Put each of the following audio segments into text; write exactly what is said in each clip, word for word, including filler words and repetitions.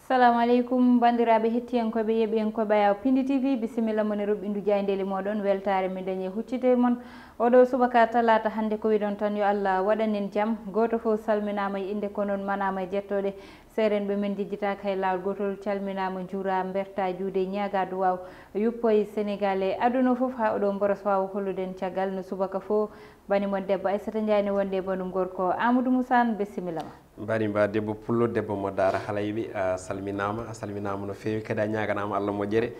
Salamu aleykum, banndiraaɓe hettiyankooɓe, yeeɓiyankooɓe Ayaw Pindi T V, bisimilla mon e roɓɓindu jaayndeeli mooɗon. Weltaare min dañi e huccitde mon oɗo subaka talaata hannde. Ko wiɗon tan, yo Allah waɗan en jam. Gooto fof salminaama e innde, ko noon manaama e jettooɗe. Seerenɓe men njejjitaaka hay laawol. Gootol calminaama, njuuraama, mbertaa juuɗe, ñaagaa duwaaw yuppo e Senegaal e aduna fof, haa oɗo mboros waawa hollude en caggal no subaka fof. Bani mon debbo Aissata Ndiaye ne wondi e banum gorko Amadou Moussa Anne, bisimilla ma. Mbari mba debbo pullo, debbo mo Daara Halayɓe, a salminaama, a salminaama no feewi, kadi a ñaaganaama Allah moƴƴere.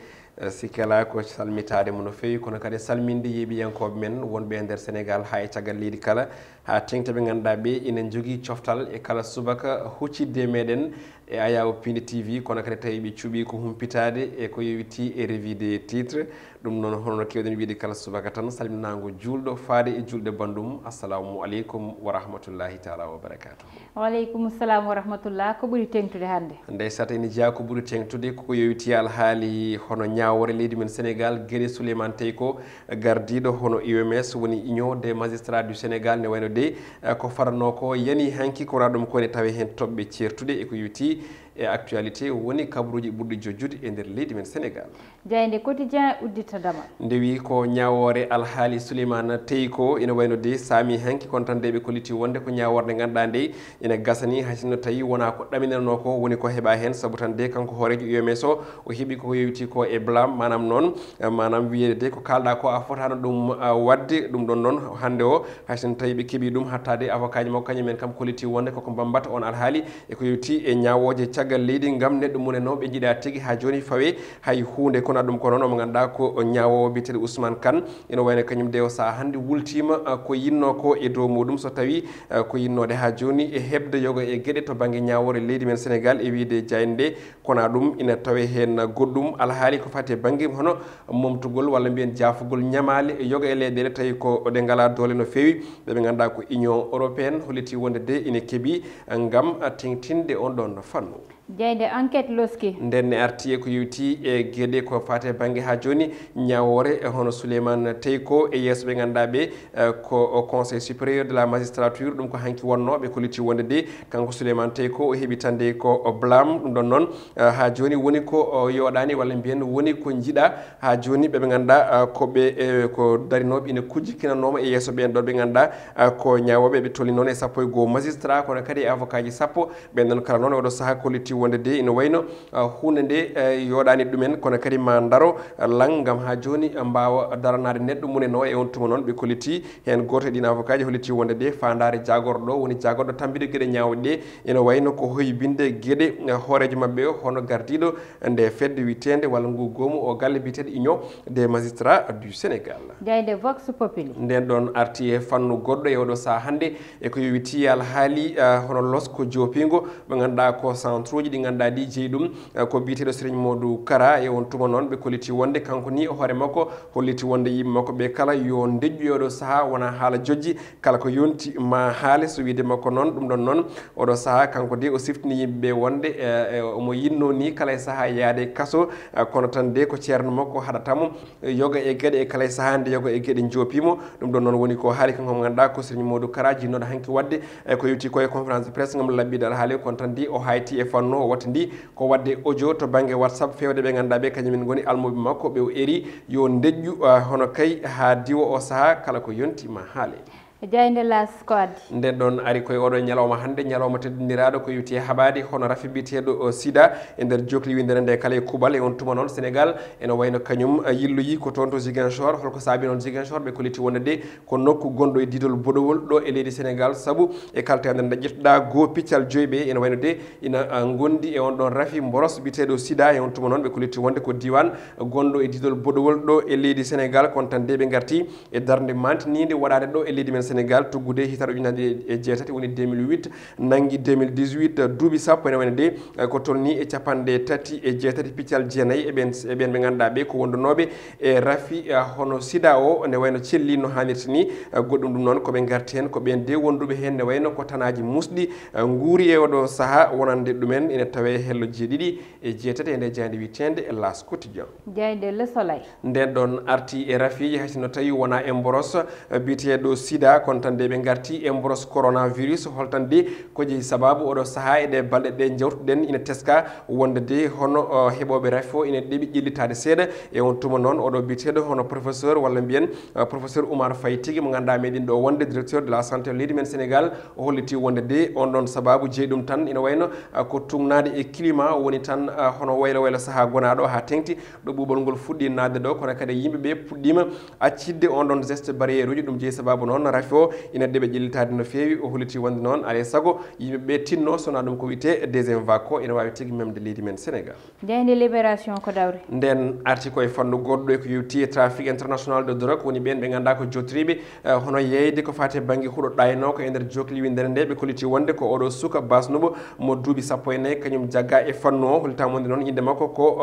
Eh, sikke alaa ko salmitaade mo no feewi, kono kadi salminde yeeɓiyankooɓe men wonɓe e nder Senegaal haa e caggal leydi kala, haa teeŋti ɓe ngannduɗaa ɓe ina njogii coftal e kala subaka huccitde e meɗen e Ayaw Pindi T V, kono kadi tawi ɓe cuɓii ko humpitaade e ko yowitii e revue des titres. Ɗum noon, hono no keewɗen wiyde kala subaka tan, salminaango juulɗo faade e juulde banndum. Assalamu aleykum wa rahmatullahi taala wa barakatuh. Wa aleykum salam wa rahmatullah. Ko ɓuri teeŋtude hannde? Ndeysata, ina jeyaa ko ɓuri teeŋtude, ko yowitii alhaali hono ñaawoore leydi men Senegaal, Guédé Souleymane Teiko, gardiiɗo hono U M S, woni Union des Magistrats du Sénégal, ne wayno de, eh, ko faranoo ko yani hanki, ko wonaa ɗum ko ene tawee heen toɓɓe ceertuɗe e ko yowitii e actualité, woni kabaruuji ɓurɗi jojjude e nder leydi men Senegaal. Jaaynde Quotidien uddita damal. Nde wi ko ñaawoore alhaali Souleymane Teiko, ina wayno de saami hanki, kono tan de ɓe kolliti wonde ko ñaawoore nde ngannduɗaa nde ina gasani, hay sinno tawi wonaa ko ɗaminanoo ko woni ko heɓaa heen, sabu tan de kanko hooreejo U M S o, o heɓi ko yowiti ko e blâme, maanaam noon, eh, maanaam wiyeede de ko kaalɗaa ko a fotaano ɗum, ah, waɗde. Ɗum ɗon noon hannde o, hay sinno tawi ɓe keɓi ɗum, hatta de avocat ji makko kañum en kam kolliti wonde koko mbammbata on alhaali e ko yowiti e ñaawooje caggal leydi ngam neɗɗo munenoo ɓe njiɗaa tigi haa jooni fawe hay huunde. Kono ɗum ko noon, omo ngannduɗaa ko ñaawoowo biyeteeɗo Ousmane Kane, ina wayno kañum de o sahaa hannde wultiima, ah, ko yinnoo ko e dow muɗum, so tawi, ah, ko yinnoode haa jooni e heɓde yoga e geɗe to bannge ñaawoore leydi men Senegaal, e wiyde jaaynde nde, kono ɗum ina tawee heen goɗɗum alhaali ko fati e bannge hono momtugol walla mbiyen jaafugol ñamaale yoga e leyɗeele tawi ko ɗe ngalaa doole no feewi, ɓe ɓe ngannduɗaa ko Union Européenne, holliti wonde de ina keɓi ngam teeŋtinde on ɗon fannu. Jaaynde Enquête loski. Nden ne arti e ko yowiti e geɗe ko fati e bannge haa jooni ñaawoore, eh, hono Souleymane Teiko e yeeso ɓe ngannduɗaa ɓe, eh, ko o Conseil supérieur de la magistrature, ɗum ko hanki wonnoo, ɓe kolliti wonde de kanko Souleymane Teiko o heɓi tan de ko o blâme. Ɗum ɗon noon, eh, haa jooni woni ko o yooɗaani walla mbiyen woni ko njiɗaa. Haa jooni ɓe ɓe ngannduɗaa, ah, ko ɓe, eh, ko darinooɓe ina kujjikinanooma e yeeso ɓeen ɗo ɓe ngannduɗaa, ah, ko ñaawooɓe, ɓe tolni noon e sappo e goo magistrat, kono kadi e avocat ji sappo. Ɓeen ɗon kala noon e oɗo sahaa kolliti wonde de ina wayno, ah, huunde nde, eh, yooɗaani ɗumen, kono kadi ma ndaro, ah, lang ngam haa jooni, ah, mbaawa daranaade neɗɗo munenoo. E on tuma noon ɓe kolliti heen gooto e ɗiin avocat ji holliti wonde de faandaare jaagorɗo ɗo woni jaagorɗo tambiɗo geɗe ñaawɗe ɗe, ina wayno ko hoybinde geɗe, eh, hooreejo maɓɓe o, hono gardiiɗo nde fedde wiyeteende walla ngu goomu o galle biyeteeɗo Union des Magistrats du Sénégal. Jaaynde Vox Populi. Nden ɗon arti e fannu goɗɗo e oɗo sahaa hannde e ko yowiti alhaali, eh, hono losko joopingo ɓe ngannduɗaa ko centre uji ɗi ngannduɗaa ɗi jeyi ɗum, eh, ko biyeteeɗo Serigne Modou Kara. E on tuma noon ɓe kolliti wonde kanko ni e hoore makko holliti wonde yimɓe makko ɓe kala yo ndeƴƴu e oɗo sahaa, wona haala jojji, kala ko yonti ma haale, so wiyde makko noon. Ɗum ɗon noon, oɗo sahaa kanko de o siftini yimɓe ɓe wonde, eh, eh, omo yinno ni kala e sahaa yaade kaso, eh, kono tan de ko ceerno makko haɗata mo, eh, yoga e geɗe e kala e sahaa nde yoga e geɗe njoopi mo. Ɗum ɗon noon woni ko haali kanko mo ngannduɗaa ko Serigne Modou Kara, jinnooɗo hanki waɗde, eh, ko yowti ko e conférence de presse ngam laɓɓiɗo alhaali, kono tan de o hayti e fannu o wattindi ko waɗde audio to bannge WhatsApp feewde ɓe ngannduɗaa ɓe kañum en ngoni almuɓe makko, ɓe o eri yo ndeƴƴu, ah, hono kay haa diwa o sahaa kala ko yonti ma haale. Jaaynde L'As ko addi? Nden ɗon ari koye oɗo ñalawma hannde, ñalawma teddindiraaɗo ko yowti e haɓaade hono rafi biyeteeɗo o sida e nder jokli winndere nde kala e kuuɓal. E on tuma noon Senegaal ene wayno kañum, ah, yilloyi ko toon to Ziguinchor. Holko saabi noon Ziguinchor? Ɓe kolliti wonde de ko nokku gonɗo e diidol boɗowol ɗo e leydi Senegaal, sabu e kala teemedere nde ƴettuɗaa goo piccal joyi ɓe ene wayno de ina, ah, ngondi e on ɗon rafi mboros biyeteeɗo sida. E on tuma noon ɓe kolliti wonde ko diiwaan gonɗo e diidol boɗowol ɗo e leydi Senegaal, kono tan de ɓe ngarti e darnde mantiniinde waɗaande ɗo e leydi men Senegaal, tuggude hitaande ujunere e jeetati, woni deux mille huit, nanngi deux mille dix-huit, duuɓi sappo, ene wayno de, eh, ko tolni e capanɗe tati e jeetati piccal jeenayi e ɓeen, e ɓeen ɓe ngannduɗaa ɓe ko wondunooɓe e rafi, eh, hono sida o, ne wayno celli no haanirta ni, eh, goɗɗum ɗum noon ko ɓe ngarti heen, ko ɓeen de wonduɓe heen ne wayno ko tanaaji musɗi, eh, nguuri e oɗo sahaa, wonande ɗumen ene tawee hello jeeɗiɗi e jeetati e nde jaaynde wiyeteende L'As Quotidien. Jaaynde Le Soleil. Nden ɗon arti e rafiiji, hay sinno tawi wonaa e mboros, eh, biyeteeɗo sida, Kono tan de ɓe ngarti e mboros coronavirus, holtan de ko jeyi sababu oɗo sahaa e ɗe balɗe ɗe jawtuɗen ina teska wonde de hono heɓooɓe rafi o ina ɗeɓi ƴellitaade seeɗa. E on tuma noon oɗo biyeteeɗo hono professeur walla mbiyen professeur Oumar Faye tigi mo ngannduɗaa meɗen ɗo wonde directeur de la santé leydi men Sénégal, o holliti wonde de on ɗon sababu jeyi ɗum tan ina wayno ko tugnaade e climat woni tan hono waylo waylo sahaa gonaaɗo haa teŋti ɗo ɓuuɓol ngol fuɗɗi naatde ɗo, kono kadi yimɓe ɓe puɗɗiima accitde on ɗon geste barrière uji. Ɗum jeyi sababu noon rafi o ina ɗeɓa ƴellitaade no feewi. O holliti wonde noon alay sago yimɓe ɓe tinno sona ɗum ko wiyetee deuxième vague ko ina waawi tigi memde leydi men Sénégal. Jayde Libération ko dawri. Nden arti ko e fannu goɗɗo e ko yowti e trafic international de drogue, woni ɓeen ɓe ngannduɗaa ko jottoriiɓe hono yeeyde ko faati e bannge huɗo ɗaynooka e nder jokli winndere nde. Ɓe kolliti wonde ko oɗo suka basnuɓo mo duuɓi sappo e nayi kañum jagga e fannu o. Hollitaama wonde noon innde makko ko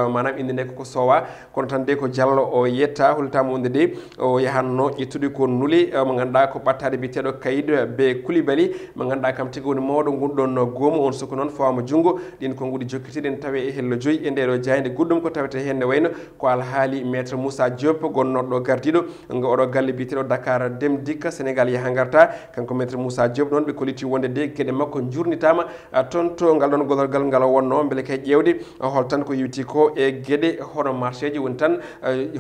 maanaam innde nde koko sowa, kono tan de ko Jallo o yetta. Hollitaama wonde de o yahanno ƴettude ko nule mo ngannduɗaa ko ɓattaade biyeteeɗo Kayid be Kulibali mo ngannduɗaa kam tigi woni mawɗo ngun ɗon goomu. On suka noon fawaama junngo, ɗin konnguɗi jokkitiiɗi ene tawe e hello joyi e ndeɗo jaaynde. Goɗɗum ko tawetee heen ne wayno ko alhaali maître Moussa Diop gonnooɗo gardiiɗo ngo oɗo galle biyeteeɗo Dakar Dem Dikka Sénégal yaha ngarta. Kanko maître Moussa Diop noon ɓe kolliti wonde de geɗe makko njurnitaama toon to ngal ɗon gollorgal ngal o wonno mbele kay ƴeewde holtan ko yowti ko e geɗe hono marché ji woni tan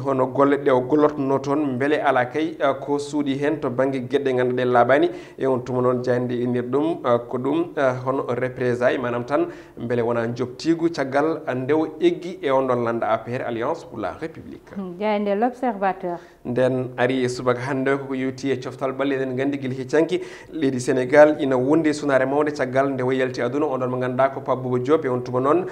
hono golle ɗe o gollotno toon mbele alaa kay ko suuɗi heen to bannge geɗe ngannduɗe laaɓaani. E on tuma noon jaaynde innir ɗum ko ɗum hono représailles maanaam tan mbele wonaa njoptiigu caggal nde o eggi e on ɗon lannda A P R, Alliance pour la République. Jaaynde L'Observateur. Nden ari e subaka hannde koko yowti e coftal ɓalli. Eɗen nganndi gila heccanki leydi Sénégal ina wondi e sunaare mawnde caggal nde o yalti aduna on ɗon mo ngannduɗaa ko Pape Bouba Diop. E on tuma noon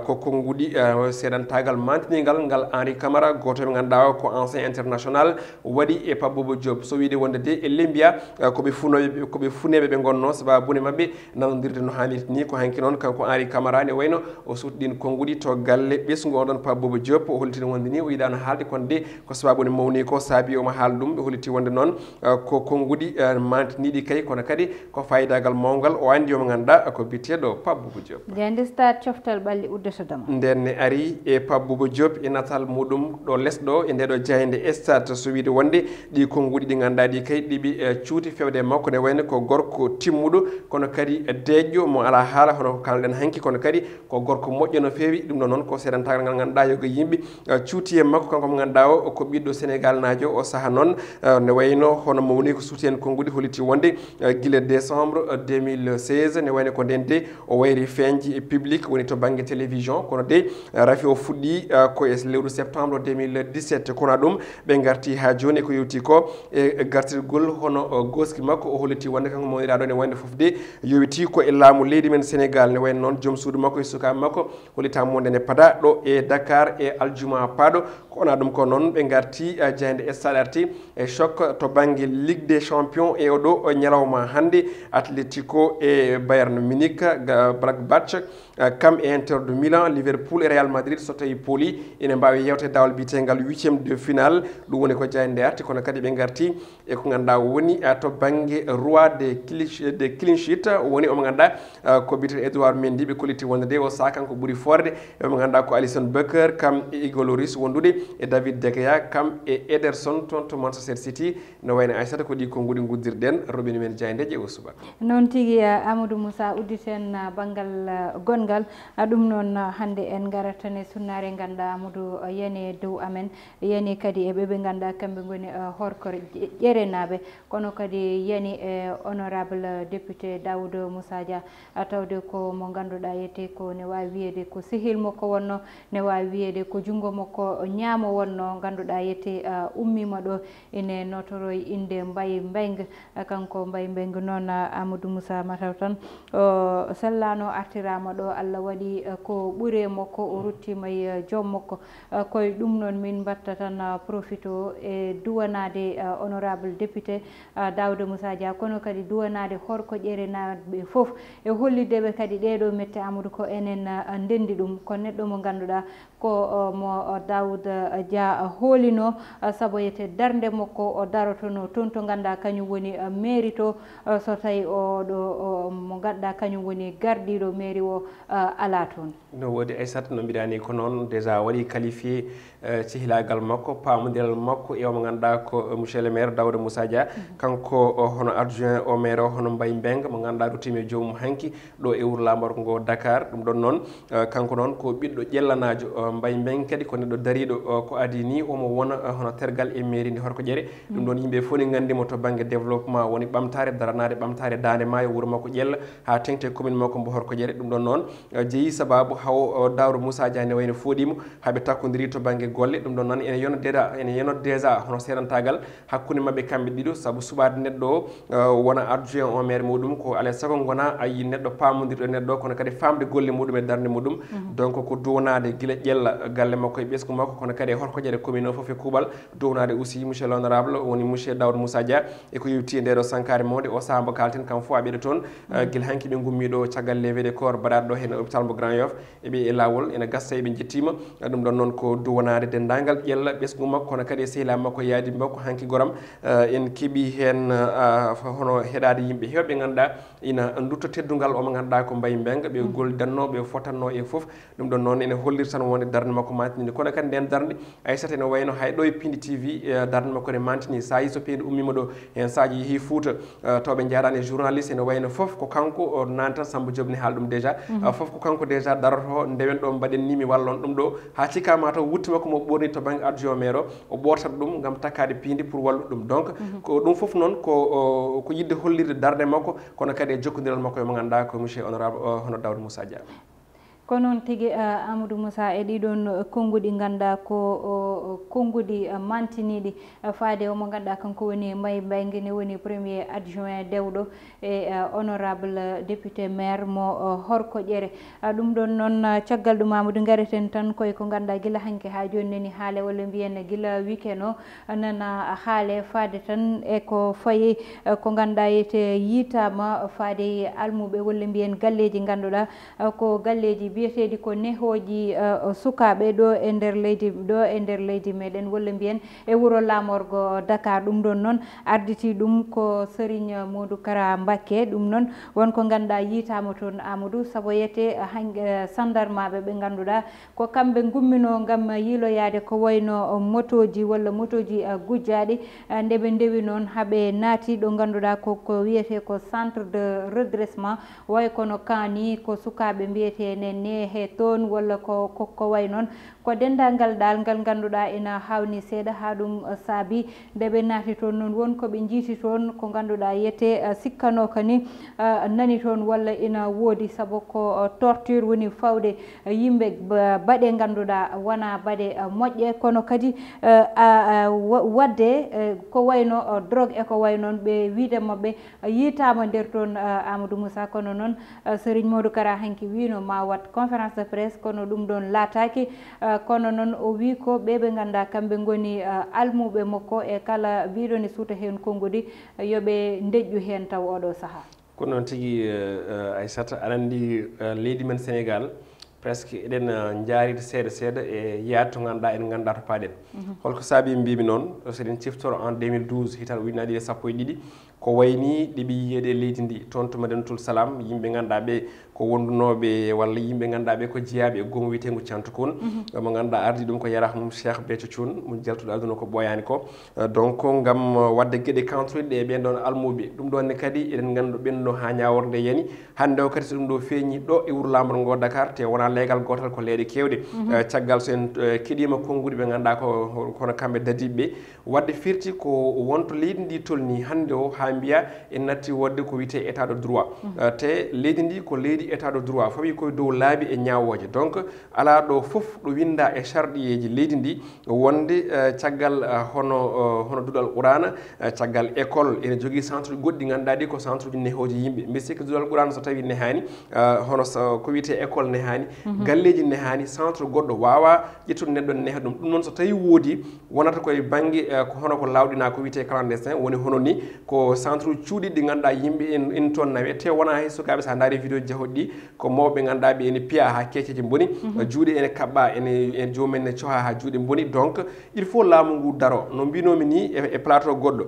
ko konnguɗi seedantagal mantiningal ngal Henri Camara gooto ɓe ngannduɗaa o ko ancien international waɗi e Pape Bouba Diop. So wiide wonde de e Limbiya ko ɓe funoɓe ko ɓe funeɓe ɓe ngonno sababu ne maɓɓe nanondirde no haanirta ni. Ko hanki noon kanko Henri Camara ne wayno o suuti ɗin konnguɗi to galle ɓesngu on ɗon Pape Bouba Diop. O hollitino wonde ni o yiɗano haalde kono de ko sababu ne mawni ko saabi omo haal ɗum. Ɓe holliti wonde noon ko konnguɗi mantiniɗi kay kono kadi ko fayidaagal mawngal o anndi omo ngannduɗaa ko biyeteeɗo Pape Bouba Diop. Jaaynde Stade coftal ɓalli uddata dama. Nden ne ari e Pape Bouba Diop e natal muɗum ɗo les ɗo e ndeɗo jaaynde Stade so wiide wonde ɗi konnguɗi ɗi ngannduɗaa ɗi kay ɗiɓi cuuti fewde e makko ne wayno ko gorko timmuɗo kono kadi deeƴƴo mo alaa haala hono ko kalɗen hanki kono kadi ko gorko moƴƴo no feewi. Ɗum ɗo noon ko seedantagal ngal ngannduɗaa yoga yimɓe cuuti e makko kanko mo ngannduɗaa o ko ɓiɗɗo Sénégal naajo o saha noon ne wayno hono mawni ko suuti heen konnguɗi holliti wonde gila décembre deux mille seize ne wayno ko nden de o wayri feeñde e public woni to bannge télévision kono de rafi o fuɗɗi ko e lewru septembre deux mille dix-sept kono ɗum ɓe ngarti haa jooni ko yewti ko e gartirgol hono goski makko o holliti wonde kanko mawniraaɗo ne wayno fof de yowiti ko e laamu leydi men Sénégal ne wayno noon joom suudu makko e sukaaɓe makko hollitaama wonde ne pada ɗo e Dakar e aljuma paaɗo. Ko wona ɗum ko noon ɓe ngarti jaaynde Stade arti e choc to bannge Ligue des Champions e oɗo ñalawma hannde Atlético e Bayern Munich Black Batch kam e Inter de Milan Liverpool e Real Madrid so tawi pooli ina mbaawi yewte dawal biyetengal huitième de finale. Ɗum woni ko jaaynde arti kono kadi ɓe ngarti e ko ngannduɗaa woni to bannge roi de clean sheet woni omo ngannduɗaa ko biyeteeɗo Edouard Mendy ɓe kolliti wonde de o saha kanko ɓuri forde e omo ngannduɗaa ko Alisson Becker kam e Hugo Lloris wondude e David De Gea kam e Ederson toon to Manchester City. No wayno Aissata ko ɗi konnguɗi nguddirɗen robini men jaayndeeje o subaka. Noon tigi Amadou Moussa udditen banngal gonngal. Ɗum noon hannde en ngarat tan e sunnaare ngannduɗaa Amadou yani e dow amen yani kadi e ɓe ɓe ngannduɗaa kamɓe ngoni horkore ƴerenaaɓe. Kono kadi yani e honorable député Daouda Moussa Dia, a tawde ko mo ngannduɗaa yetee ko ne waawi wiyeede ko sehil makko wonno, ne waawi wiyeede ko junngo makko ñaamo wonno, ngannduɗaa yetee ummiima ɗo ine notoroy innde Mbaye Mbengue. Kanko Mbaye Mbengue noon Amadou Moussa mataw tan o sellaano artiraama ɗo Allah waɗi ko ɓuri e makko o ruttiima e joom makko. Koye ɗum noon min mbatta tan profito e duwanaade honorable député Daouda Moussa Dia kono kadi duwanaade horko ƴerenaaɓe fof e hollitde ɓe kadi ɗeeɗo mette Amadou ko enen ndenndi ɗum ko neɗɗo mo ngannduɗaa ko mo Daouda Dia hoolino sabu yete darnde makko o darotono toon to ngannduɗaa kañum woni mairie to so tawi oɗo mo ngannduɗaa kañum woni gardiiɗo mairie o alaa toon. No woodi Aissata no mbiɗa ni ko noon déjà waɗi qualifié sehilaagal makko paamondiral makko e omo ngannduɗaa ko monsieur le maire Daouda Moussa Dia. Kanko o, hono adjoint au maire o, hono Mbaye Mbengue, mo ngannduɗaa ruttiima e joomum hanki ɗo e wuro laamorgo ngo Dakar. Ɗum ɗon noon, eh, kanko noon ko ɓiɗɗo ƴellanaajo, eh, Mbaye Mbengue kadi ko neɗɗo dariiɗo, eh, ko adii ni omo wona, eh, hono tergal e mairie ndi Horkoƴere. Ɗum ɗon yimɓe fof ne nganndi mo to bannge développement, woni ɓamtaare, daranaade ɓamtaare daande maayo, wuro makko Ƴella, haa teŋti e commune makko mbo Horkoƴere. Ɗum ɗon noon, eh, jeyi sabaabu haw, eh, Daouda Moussa Dia ne wayno fooɗiimo, haa ɓe takkondirii to bannge golle. Ɗum ɗon noon ene yona déjà, ene yona déjà hono seedantaagal hakkunde maɓɓe kamɓe ɗiɗo, sabu suɓaade neɗɗo o, eh, wona adjoint au maire muɗum, ko alaa e sago ngona a yii neɗɗo paamondirɗo e neɗɗo, kono kadi faamde golle muɗum e darnde muɗum. Donc ko duwanaade gila Ƴella galle makko e ɓesngu makko, kono kadi e Horkoƴere commune o fof e kuuɓal, duwanaade aussi monsieur l'honorable woni monsieur Daouda Moussa Dia, e ko yowiti e nde ɗo sankaare mawnde o sahaa mbo kaalten kam fof a ɓeyɗo toon, eh, gila hanki ɓe ngummi ɗo caggal levée de corps mbaɗaaɗo ɗo heen e hôpital mbo Grand Yoff, e ɓe e laawol ene gasa tawi ɓe njettiima. Eh, ɗum ɗon noon ko duwanaade denndaangal Ƴella ɓesngu makko, kono kadi e sehilaaɓe makko yaadi makko hanki goram. Eh, en keɓi heen, ah, fa-, hono heɗaade yimɓe heewɓe ngannduɗaa ina ndutta teddungal o mo ngannduɗaa ko Mbaye Mbengue, ɓe gollidanno, ɓe fotanno e fof. Ɗum ɗon noon ene holliri tan wonde darnde makko mantini. Kono kadi nden darnde, Aissata, ene wayno hay ɗo e Pindi T V, eh, darnde makko ene mantini. So a yii so peendi ummiima ɗo, heen saaji yehi Fuuta, eh, taw ɓe njaaraani e journaliste, ene wayno fof ko kanko, o, nanta Samba Diop ne haali ɗum déjà. Eh, fof ko kanko déjà daroto, ndewen ɗo mbaɗen ni mi wallon ɗum ɗo. Haa cika ma taw wutte makko mo ɓorni to bannge adjoint maire o, o ɓortat ɗum ngam takkaade piindi pour wallude ɗum. Donc, ko ɗum fof noon ko, o, ko yiɗde hollirde darnde makko, kono kadi e jokkondiral makko e mo ngannduɗaa ko monsieur honorable, o, hono Daouda Moussa Dia. Ko noon tigi, eh, Amadou Moussa, e ɗiɗon konnguɗi ngannduɗaa ko, o, konnguɗi, eh, mantiniiɗi, eh, faade o mo ngannduɗaa kanko woni Mbaye Mbengue ne woni premier adjoint dewɗo e, eh, honorable député maire mo, eh, Horkoƴere. Ah, ɗum ɗon noon, ah, caggal ɗum Amadou ngareten tan koye ko ngannduɗaa gila hanki haa jooni nani haale walla mbiyen gila weekend o, ah, nana haale faade tan e ko fayi, eh, ko ngannduɗaa yete yiitaama faade e almuɓe walla mbiyen galleeji ngannduɗaa, eh, ko galleeji biyeteeɗi ko nehooji, eh, sukaaɓe ɗo e nder leydi, ɗo e nder leydi meɗen walla mbiyen e wuro laamorgo Dakar. Ɗum ɗon noon arditi ɗum ko Serigne Modou Kara Mbacké. Ɗum noon won ko ngannduɗaa yiitaama toon Amadou, sabu yete, eh, han-, eh, sandarmaaɓe ɓe ngannduɗaa ko kamɓe ngumminoo ngam yiiloyaade ko wayno motooji walla motooji, eh, gujjaaɗi, eh, nde ɓe ndewi noon haa ɓe naati ɗo ngannduɗaa ko, ko wiyetee ko centre de redressement, way kono kaani ko sukaaɓe mbiyetee ne neehe toon walla ko, ko, ko way noon. Ko denndaangal ɗaal ngal ngannduɗaa ina haawni seeɗa haa ɗum, eh, saabi nde ɓe naati toon noon won ko ɓe njiiti toon ko ngannduɗaa yete, eh, sikkanoo kani, eh, nani toon walla ina woodi sabu ko, eh, torture woni fawde, eh, yimɓe ba-, baɗe ngannduɗaa wonaa baɗe, eh, moƴƴe kono kadi, eh, a, a, wa-, waɗde, eh, ko wayno, eh, drogue e ko way noon ɓe wiide maɓɓe yiitaama nder toon, eh, Amadou Moussa, kono noon, eh, Serigne Modou Kara hanki wiino ma waɗ conférence de presse, kono ɗum ɗoon laataaki, eh, kono noon o wii ko ɓe ɓe ngannduɗaa kamɓe ngoni, eh, almuɓe makko e kala biɗo ne suuta heen konnguɗi, eh, yo ɓe ndeƴƴu heen taw oɗo sahaa. Ko noon tigi, eh, eh, Aissata, aɗa anndi, eh, leydi men Sénégal, presque eɗen, eh, njaariri seeɗa seeɗa e yaade to ngannduɗaa en nganndaa to paaɗen. Holko saabi mbimi noon? So eɗen ciftoro en deux mille douze, hitaande ujunaaje ɗiɗi e sappo e ɗiɗi, ko wayni ɗi ɓe yiyeede e leydi ndi, toon to Madinatul Salam, yimɓe ngannduɗaa ɓe ko wondunooɓe walla yimɓe ngannduɗaa ɓe ko jeyaaɓe e goomu wiyeteengu Cantu Kun, mo ngannduɗaa ardii ɗum ko yarah mum Cheikh Béthio Thioune, mo jaltuɗo aduna ko ɓooyaani ko. Eh, donc, ngam, eh, waɗde geɗe kawtoriɗe e ɓeen ɗoon almuuɓe. Ɗum ɗoon ne kadi eɗen nganndi ɗo ɓennuno haa ñaawoore nde yani. Hannde o kadi so ɗum ɗo feeñi ɗo e wuro laamorgo ngo Dakar, te wonaa leegal gootal, ko leeɗe keewɗe. Eh, caggal so en, eh, keɗiima konnguɗi ɓe ngannduɗaa ko, ko hono kamɓe dadiiɓe ɓe. Waɗde firti ko wonto leydi ndi tolni hannde o haa mbiya en natti waɗde ko wiyetee état de droit. Eh, te leydi ndi ko leydi état de droit, fawi koye dow laabi e ñaawooje. Donc, alaa ɗo fof ɗo winndaa e sarɗiyeeji leydi ndi wonde, eh, caggal, eh, hono, eh, hono duɗal Quraana, eh, caggal école, ene jogii centre goɗɗi ngannduɗaa ɗi ko centre uji nehooji yimɓe. Mbi sikki duɗal Quraana so tawii nehaani, eh, hono so, ko wiyetee école nehaani, galleeji nehaani, centre goɗɗo waawaa ƴettude neɗɗo neha ɗum. Ɗum noon so tawii woodi, wonata koye bannge, eh, ko hono ko laawɗinaa ko wiyetee clandestin, woni hono ni ko centre uji cuuɗiiɗi ɗi ngannduɗaa yimɓe en, en toon nawe, te wonaa hay sukaaɓe, so a ndaarii vidéo jahooɗi ɗi, ko mawɓe ngannduɗaa ɓe ene piya haa keeceeje mboni, juuɗe ene kaɓɓa, ene, ene joomum en ne coha haa juuɗe mboni. Donc, il faut laamu ngu daro. No mbinoomi ni e, e plateau goɗɗo,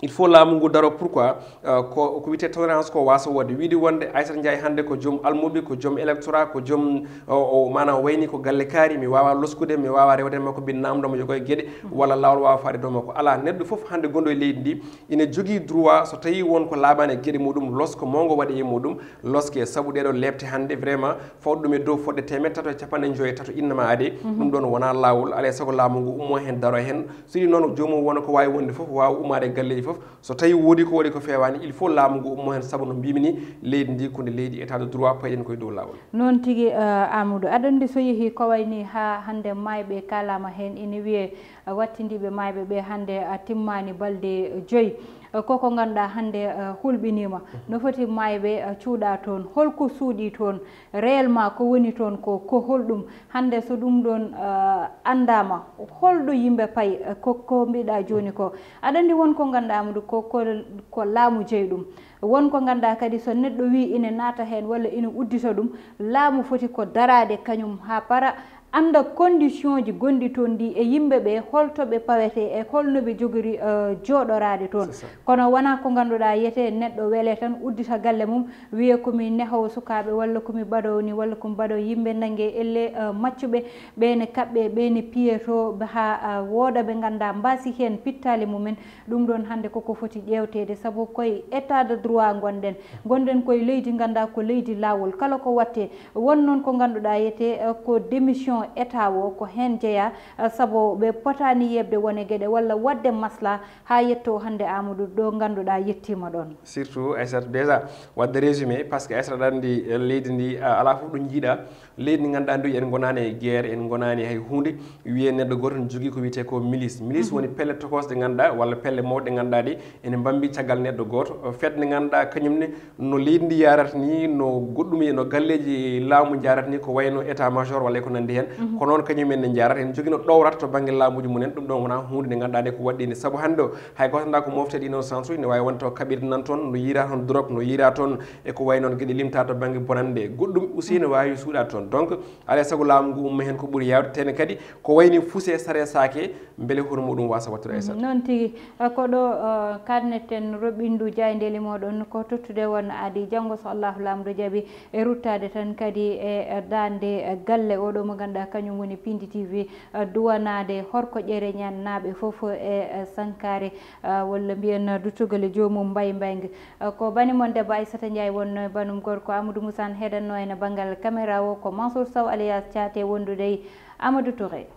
Il faut laamu ngu daro. Pourquoi? Euh, ko ko wiyetee tolérance ko waasa wonde, wiide wonde Aissata Ndiaye hannde ko joom almuɓe, ko joom électorat, ko joom o, o maanaam wayni ko galle kaari, mi waawa loskude, mi waawa rewde makko, mbiɗa naamndo mo yoga e geɗe, walla laawol waawa faade dow makko. Alaa, neɗɗo fof hannde gonɗo e leydi ndi ina jogii droit, so tawii won ko laaɓaani e geɗe muɗum, losko mawngo waɗee e muɗum, loske, sabu ɗeɗo leepte hannde vraiment fawɗo ɗum e dow fodde teemeɗɗe tato e capanɗe joyi e tato innama ade. Ɗum ɗon wonaa laawol, alaa e sago laamu ngu ummo heen, daro heen. So ɗi noon, joomum wona ko waawi wonde fof, waawa ummaade e galleeji fof. So tawii woodi ko waɗi ko feewaani, il faut laamu ngu ummo heen, sabu no mbiymi ni, leydi ndi ko nde leydi état de droit, payɗen koye dow laawol. Noon tigi, eh, Amadou. Aɗa anndi so yehii ko wayi ni haa hannde maayɓe kaalaama heen, ina wiyee, eh, wattindiiɓe maayɓe ɓe hannde, eh, timmaani balɗe joyi. Eh, koko ngannduɗaa hannde, eh, hulɓiniima. No foti maayɓe, eh, cuuɗa toon? Holko suuɗii toon? Réellement ko woni toon ko, ko holɗum? Hannde so ɗum ɗon, eh, anndaama, holɗo yimɓe payi, eh, ko, ko mbiɗa jooni ko? Aɗa anndi won ko ngannduɗaa, Amadou, ko, ko, ko laamu jeyi ɗum. Won ko ngannduɗaa kadi so neɗɗo wii ina naata heen walla ina uddita ɗum, laamu foti ko daraade kañum haa para, annda condition ji gonɗi toon ɗi e yimɓe ɓe, holto ɓe pawetee e holno ɓe jogori, eh, jooɗoraade toon. C'est ça. Kono wonaa ko ngannduɗaa yetee neɗɗo wele tan uddita galle mum, wiyee ko mi nehowo sukaaɓe walla ko mi baɗowo ni walla ko mi baɗowo yimɓe nannge elle, eh, maccuɓe, ɓe ne kaɓɓe, ɓe ne piye to, ɓe haa, eh, wooda ɓe ngannduɗaa mbaasi heen pittaali mumen. Ɗum ɗon hannde koko foti ƴeewteede, sabu koye état de droit ngonɗen. Ngonɗen koye leydi ngannduɗaa ko leydi laawol. Kala ko waɗtee, won noon ko ngannduɗaa yetee, eh, ko démission état o, ko heen jeyaa, eh, sabu ɓe potaani yeɓde won e geɗe walla waɗde masla haa yetto hannde, Amadou, ɗo ngannduɗaa yettiima ɗoon. Surtout Aissata, déjà, waɗde résumé, parce que Aissata aɗa anndi, eh, leydi ndi, ah, alaa fof ɗo njiiɗa. Leydi ndi ngannduɗaa ndi en ngonaani e guerre, en ngonaani hay huunde. Wiyee neɗɗo gooto ne jogii ko wiyetee ko milice. Milice woni pelle tokosɗe ngannduɗaa, walla pelle mawɗe ngannduɗaa ɗe ene mbambi caggal neɗɗo gooto. Fedde nde ngannduɗaa kañum ne no leydi ndi yaarata ni, no goɗɗum e no galleeji laamu njaarata ni, ko wayno état major walla e ko nanndi heen. Ko noon kañum en ne njaarata. Ene jogii no ɗowrata to bannge laamuuji mum en. Ɗum ɗon wonaa huunde nde ngannduɗaa nde ko waɗɗi ni. Sabu hannde o, hay gooto anndaa ko mofte ɗi noon sans suuji, ne waawi wonde taw kaɓirɗe nan toon, no yiira toon drogue, no yiira toon e ko wayi noon geɗe limtaa to bannge bonannde. Goɗɗum aussi ne waawi suuɗaade toon. Donc, alaa e sago laamu ngu umma heen ko ɓuri yaawde, tene kadi ko wayni fuse sare saake, mbele hono muɗum waasa wattude, Aissata. Noon tigi. Eh, ko ɗo, eh, kaɗneten roɓɓindu jaayndeeli mooɗon ko tottude won aadi janngo so Allahu Laamɗo jaɓi, e ruttaade tan kadi e, eh, daande, eh, galle oɗo mo ngannduɗaa kañum woni Pindi T V, eh, duwanaade Horko Ƴere Ñaan naaɓe fof e, eh, Sankaare, eh, walla mbiyen duttugol e joomum Mbay Mbayng. Eh, ko bani mon debbo Aissata Ndiaye wonno e banum gorko Amadou Moussa heɗanno en banngal caméra o, ko Mansour Sow alias Thiaté wondude e Amadou Touré.